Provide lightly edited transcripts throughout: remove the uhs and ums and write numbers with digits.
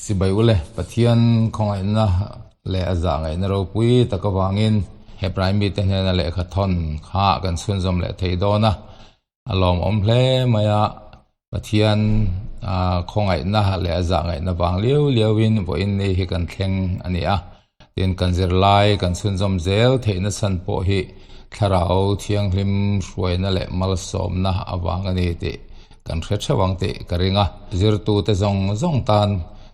Sibai ule, Pathian khawngaihna leh a zahngaihna ropui tak avangin Hebrai mite hnena lehkha thawn kha kan chhunzawm leh thei dawn a, a lawmawm hle mai a, Pathian khawngaihna leh a zahngaihna vang liau liauin vawiin ni hi kan thleng a ni a, tin kan zirlai kan chhunzawm zel theihna chhan pawh hi Thlarau Thianghlim hruaina leh malsawmna avang a ni tih kan hre theuh ang tih ka ring a, zirtute zawng zawng tan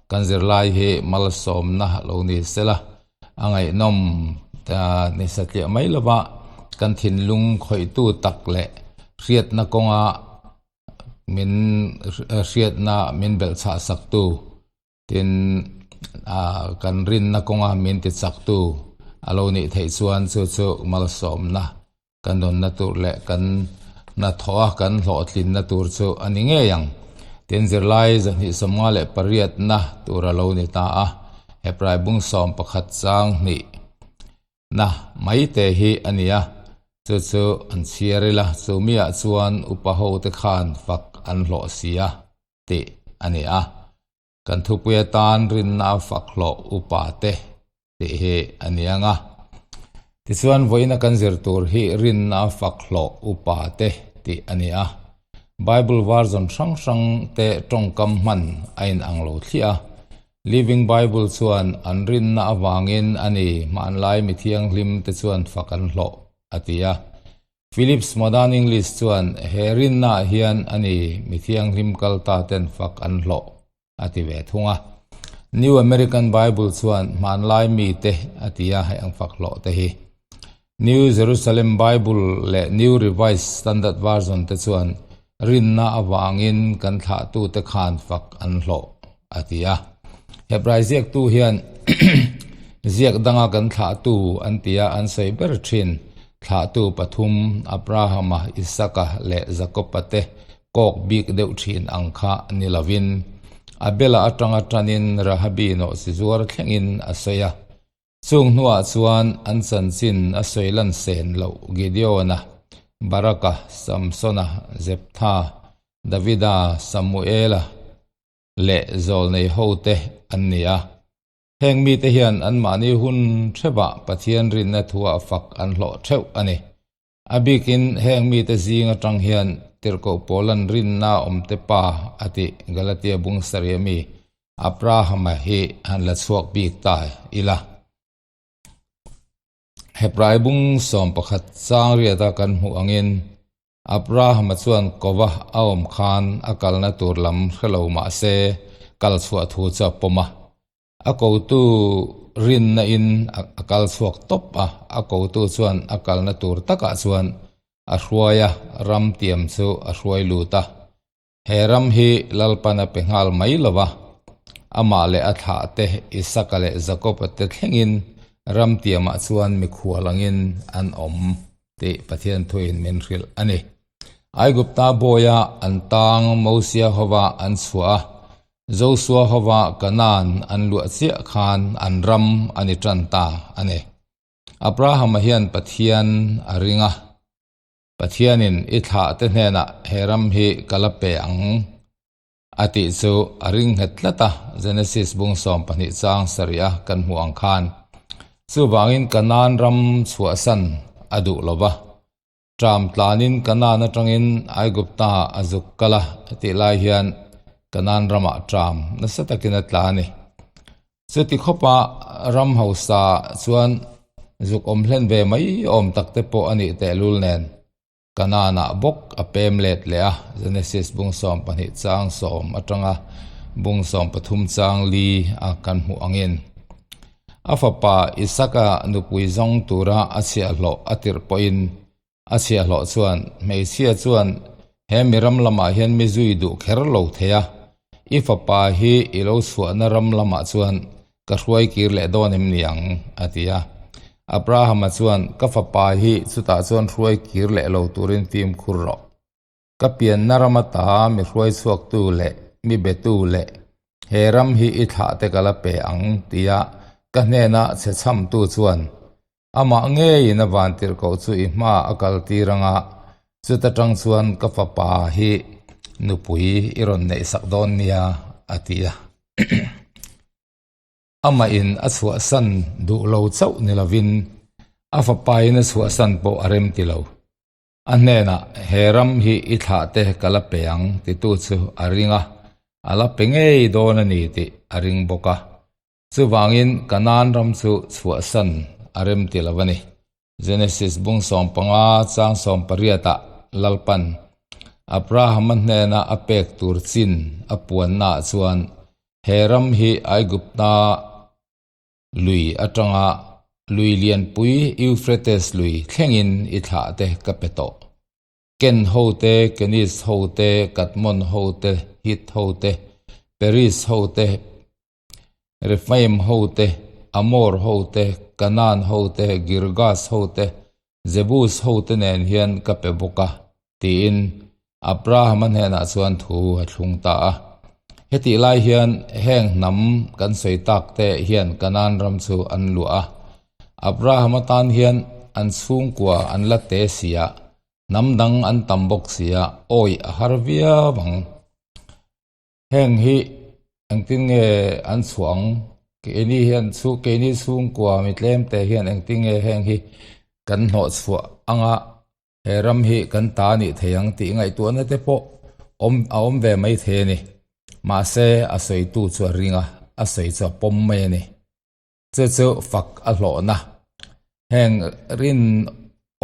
kan zirlai hi malsawmna lo ni sela a ngaihnawm ni satliah mai lova kan thinlung khawihtu tak leh hriatna kawnga min hriatna min belhchhah saktu tin kan rinna kawnga min ti chaktu a lo nih theih chuan chu chu malsawmna kan nunna tur leh kan hnathawh a kan hlawhtlinna tur chu a ni ngei ang. Tin zirlai zahnih 58na tur a lo ni ta a, Hebrai bung 11 chang hnih na mai te hi a ni a, chu chu an chhiar ila chu miah chuan upa ho te khan fak an hlawh si a tih a ni a. Kan thupui atan rinna fak hlawh upa te tih hi a ni ang a. Tichuan vawiina kan zir tur hi rinna fak hlawh upa te tih a ni a. Bible version hrang hrang te tawngkam hman a inang lo thliah a. Living Bible chuan an rinna avangin a ni hmanlai mi thianghlim te chuan fak an hlawh a ti a. Philips Modern English chuan he rinna ah hian a ni mi thianghlim kal ta ten fak an hlawh a ti ve thung a. New American Bible chuan hmanlai mite a ti a hei ang fak hlawh te hi. New Jerusalem Bible leh New Revised Standard Version te chuan rinna avangin kan thlahtute khan fak an hlawh a ti a. Hebrai ziaktu hian ziak danga kan thlahtu an ti a, an sawi ber thin. Thlahtu pathum Abrahama, Isaka leh Jakoba te kawk bik deuh thin ang kha ni lovin, Abela atanga tanin Rahabi nawhchi zuar thlengin a sawi a. Chung hnuah chuan an chanchin a sawi lan sen loh Gideona, Baraka, Samsona, Jeptha, Davida, Samuela leh zawlnei hote an ni a. Heng mite hian anmahni hun theuhah Pathian rinna thuah fak an hlawh theuh a ni. A bikin heng mite zing atang hian Tirhkoh Paulan rinna awmte pa a tih Galatia bung sarih ami Abrahama hi han la chhuak bik ta ila. Hebrai bung 11 chang riata kan hmuh angin Abrahama chuan kova a awm khan a kalna tur lam hre lo mah se kal chhuah thu chu a pawm a. A kotu rinna in a kal chhuak tawp a, a kotu chuan a kalna tur takah chuan a hruai a, ram tiam chu a hruai lut a. He ram hi Lalpan a pe nghal mai lo va, amah leh a thlah te Isaka leh Jakoba te thlengin ram tiamah chuan mikhual angin an awm tih Pathian thuin min hrilh a ni. Aigupta bawia an tang Mosia hova an chhuah a, Josua hova Kanaan an luah chiah khan an ram a ni tan ta a ni. Abrahama hian Pathian a ring a. Pathianin i thlah te hnenah he ram hi ka la pe ang a tih chu a ring nghet tlat a, Genesis bung 12 chang sarih a kan hmuh ang khan. Chuvangin Kanaan ram chhuahsan a duh lo va, Ṭam tlanin Kanaan atangin Aigupta a zuk kal a tih lai hian Kanaan ramah ṭam nasa takin a tla a ni. Chuti khawpa ram hausa chuan zuk awm hlen ve mai awm tak te pawh a nih tehlul nen Kanaanah bawk a pem let leh a, Genesis bung 12 chang 10 atanga bung 13 chang li a kan hmuh angin. A fapa Isaka nupui zawng tura a chhiahhlawh a tirh pawhin a chhiahhlawh chuan hmeichhia chuan he mi ram lamah hian mi zui duh kher lo thei a, i fapa hi i lo chhuahna ram lamah chuan ka hruai kir leh dawn em ni ang a ti a. Abrahama chuan ka fapa hi chutah chuan hruai kir leh lo turin fimkhur rawh. Ka pianna ram ata mi hruai chhuaktu leh mi betu leh he ram hi i thlah te ka la pe ang tia ka hnena che chhamtu chuan amah ngeiin a van tirhkoh chu i hmaah a kal tir anga chuta tang chuan ka fapa hi nupui i rawn neih sak dawn nia a ti a. Amah in a chhuahsan duh lo chauh ni lovin a fapa in a chhuahsan pawh a rem ti lo. A hnenah, He ram hi i thlah te ka la pe ang titu chu a ring a, a la pe ngei dawn a ni tih a ring bawk a. Chuvangin Kanaan ram chu chhuahsan a rem ti lo a ni. Genesis bung 15 chang 18 ah Lalpan Abrahama hnena a pek tur chin a puannaah chuan he ram hi Aigupta lui atanga lui lianpui Euphrates lui thlengin i thlah te ka pe tawh. Ken hote, Kenis hote, Kadmon hote, Hit hote, Peris hote, Rephaim hote, Amor hote, Kanaan hote, Girgas hote, Jebus hote nen hian ka pe bawk a, tiin Abrahama hnenah chuan thu a thlung ta a. Hetih lai hian heng hnam kan sawi tak te hian Kanaan ram chu an luah a. Abrahama tan hian an chhungkua an la te si a, hnam dang an tam bawk si a, awih a har viau ang. Heng hi engtin nge an chhuah ang? Keini hian chu keini chhungkua mi tlem te hian engtin nge heng hi kan hnawh chhuah anga he ram hi kan ta nih thei ang tih ngaihtuahna te pawh awm a awm ve mai thei a ni. Mahse a sawitu chu a ring a, a sawi chu a pawm mai a ni. Chu chu fak a hlawhna. Heng rin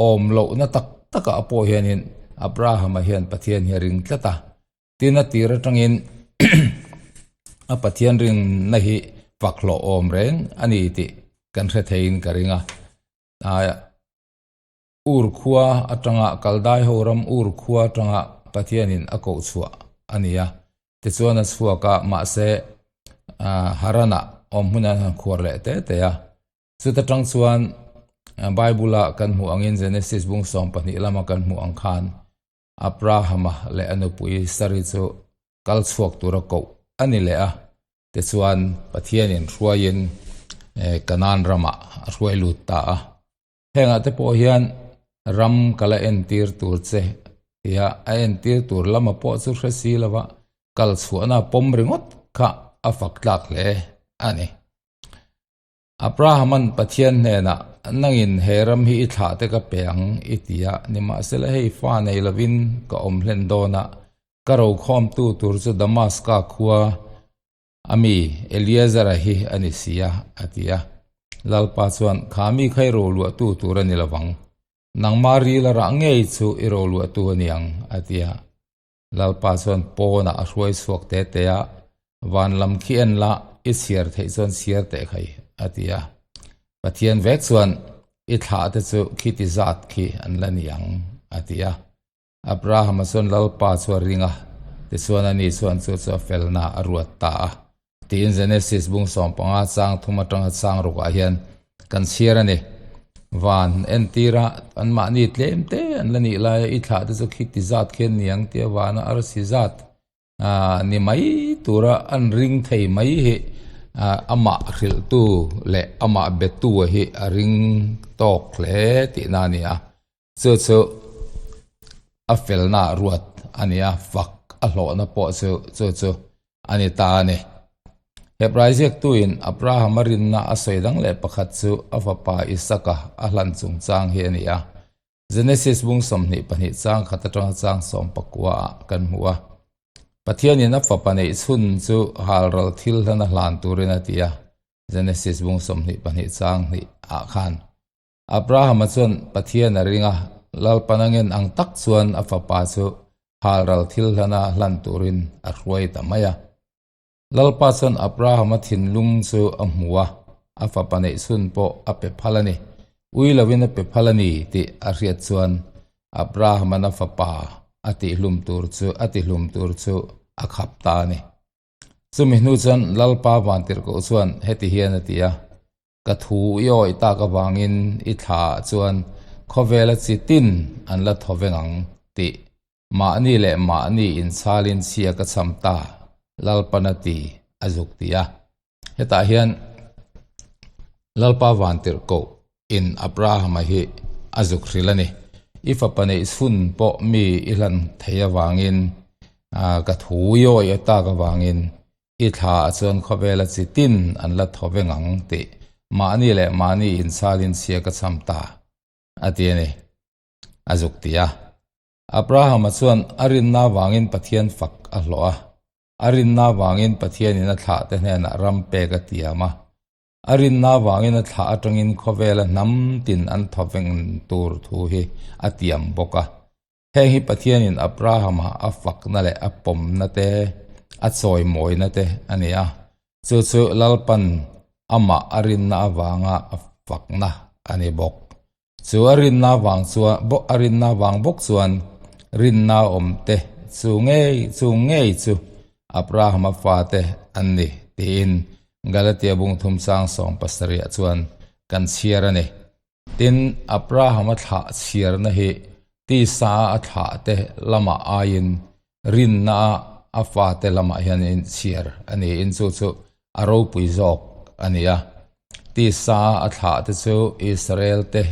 awm lohna tak takah pawh hianin Abrahama hian Pathian hi a ring tlat a. Tin a tir atangin a Pathian rinna hi fak hlawh awm reng a ni tih kan hre theiin ka ring a. Ur khua atanga Kaldai ho ram Ur khua atanga Pathianin a koh chhuah a ni a. Tichuan a chhuak a, mahse Haran-ah awm hmun an han khuar leh te te a. Chuta tang chuan Bible-a kan hmuh angin Genesis bung 12 lama kan hmuh ang khan Abrahama leh a nupui Sari chu kal chhuak tura koh a ni leh a, tichuan Pathianin hruaiin Kanaan ramah a hruai lut ta a. Hengah te pawh hian ram ka la entir tur che tia a entir tur lama pawh chu hre si lova kal chhuahna pawm ringawt kha a fak tlak hle a ni. Abrahaman Pathian hnenah, Nangin he ram hi i thlah te ka pe ang, i ti a, nimahsela hei fa nei lovin ka awm hlen dawn a, ka rokhawmtu tur chu Damaska khua a mi Eliezera hi a ni si a, a ti a. Lalpa chuan, Kha mi kha i roluahtu tur a ni lovang, nangmah ril a rah ngei chu i roluahtu a ni ang, a ti a. Lalpa chuan pawnah a hruai chhuak te te a, Van lam khi en la, i chhiar theih chuan chhiar teh khai, a ti a. Pathian vek chuan, I thlah te chu khiti zat khi an la ni ang, a ti a. Abrahama chuan Lalpa chu a ring a, tichuan ani chuan chu chu a felna a ruat ta a. Tiin Genesis bung 15 chang thum atanga chang rukah hian kan chhiar a ni. Van entira anmahni tlem te an la nih laia i thlah te chu khi ti zat khian ni ang tia vana arsi zat ni mai tura an ring thei mai hi amah hrilhtu leh amah betu hi a ring tawk hle tihna a ni a. Chu chu a felna ruat a ni a, fak a hlawhna pawh chu chu chu a ni ta a ni. Hebrai ziaktuin Abrahama rinna a sawi dang leh pakhat chu a fapa Isaka a hlan chungchang hi a ni a. Genesis bung 22 chang khat atanga chang 19 ah kan hmu a. Pathianin a fapa neih chhun chu halral thil hlan a hlan turin a ti a, Genesis bung 22 chang hnih ah khan. Abrahama chuan Pathian a ring a, Lalpan a ngen ang tak chuan a fapa chu halral thil hlana hlan turin a hruai ta mai a. Lalpa chuan Abrahama thinlung chu a hmu a, a fapa neih chhun pawh a pe phal a ni. Ui lovin a pe phal a ni tih a hriat chuan Abrahama'n a fapa a tihhlum tur chu a tihlum tur chu a khap ta a ni. Chumi hnu chuan Lalpa vantirhkoh chuan heti hian a ti a, Ka thu i awih tak avangin i thla ah chuan khawvela chi tin an la thaw veng ang tih mahni leh mahni inchalin chhia ka cham ta, Lalpan a ti, a zuk ti a. Hetah hian Lalpa vantirhkoh in Abrahama hi a zuk hrilh a ni. I fapa neih chhun pawh mi i hlan thei avangin, ka thu i awih tak avangin. I thla ah chuan khawvela chi tin an la thaw veng ang tih mahni leh mahni inchhalin chhia ka cham ta, a ti a ni. A zuk ti a. Abrahama chuan a rinna avangin Pathian fak a hlawh a. A rinna avangin Pathianin a thlahte hnenah ram pek a tiam a. A rinna avangin a thlah atangin khawvela hnam tin an thaw veng tur thu hi a tiam bawk a. Heng hi Pathianin Abrahama a fakna leh a pawmna te, a chawimawina te a ni a. Chu chu Lalpan amah a rinna avanga a fakna a ni bawk. Chu a rinna avang chuan bawk a rinna avang bawk chuan rinna awmte chu ngei chu ngei chu Abrahama fate an ni tiin Galatia bung thum chang 70 ah chuan kan chhiar a ni. Tin, Abrahama thlah chhiarna hi tisa a thlahte lamah aiin rinna a fate lamah hian inchhiar a niin chu chu a ropui zawk a ni a. Tisa a thlahte chu Israel-te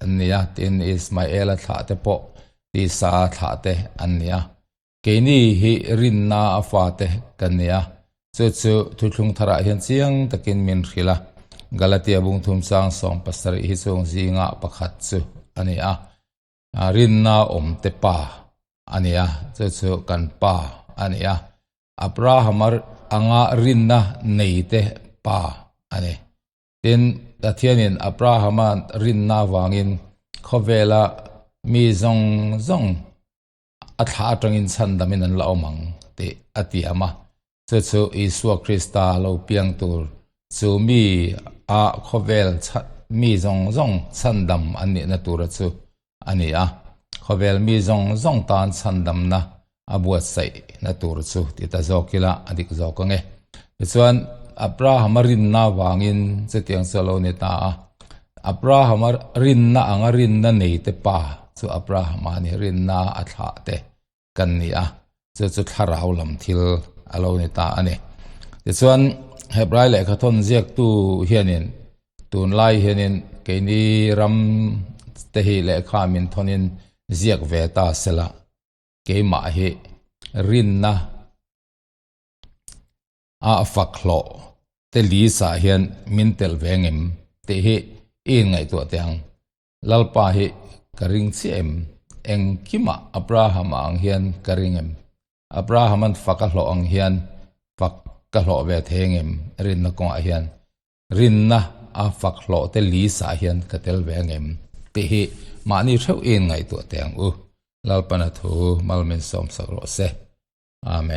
an ni a, tin Ismaela thlahte pawh tisa a thlahte an ni a. Keini hi rinna a fate kan ni a, chu chu thuthlung tharah hian chiang takin min hrilh a. Galatia bung thum chang 70 hi chung zingah pakhat chu a ni a. Rinna awmte pa a ni a, chu chu kan pa a ni a. Abrahama anga rinna neite pa a ni. Tin, Pathianin Abrahama rinna avangin khawvela mi zawng zawng a thlah atangin chhandamin an la awm ang tih a tiam a. Chu chu Isua Krista lo piang tur chu mi a khawvel mi zawng zawng chhandam an nihna tura chu a ni a. Khawvel mi zawng zawng tan chhandamna a buatsaihna tur chu ti ta zawk ila a dik zawk ang e. Tichuan, Abrahama rinna avangin chutiang chu a lo ni ta a. Abrahama rinna anga rinna neite pa chu Abrahama ni rinna a thlah te kan ni a, chu chu thlarau lam thil a lo ni ta a ni. Tichuan, Hebrai lehkhathawn ziaktu hianin tunlai hianin keini ram te hi lehkha min thawnin ziak ve ta sela, keimah hi rinna a fak hlawh te list ah hian min telh ve ngem tih hi i inngaihtuah teh ang. Lalpa hi ka ring chiah em? Engkimah Abraham a ang hian ka ring em? Abraham an fak a hlawh ang hian fak ka hlawh ve thei ngem rinna kawngah hian? Rinna a fak hlawh te list ah hian ka tel ve ngem tih hi mahni theuh i inngaihtuah teh ang u. Lalpana thu mal min sawmsak rawh se. Amen.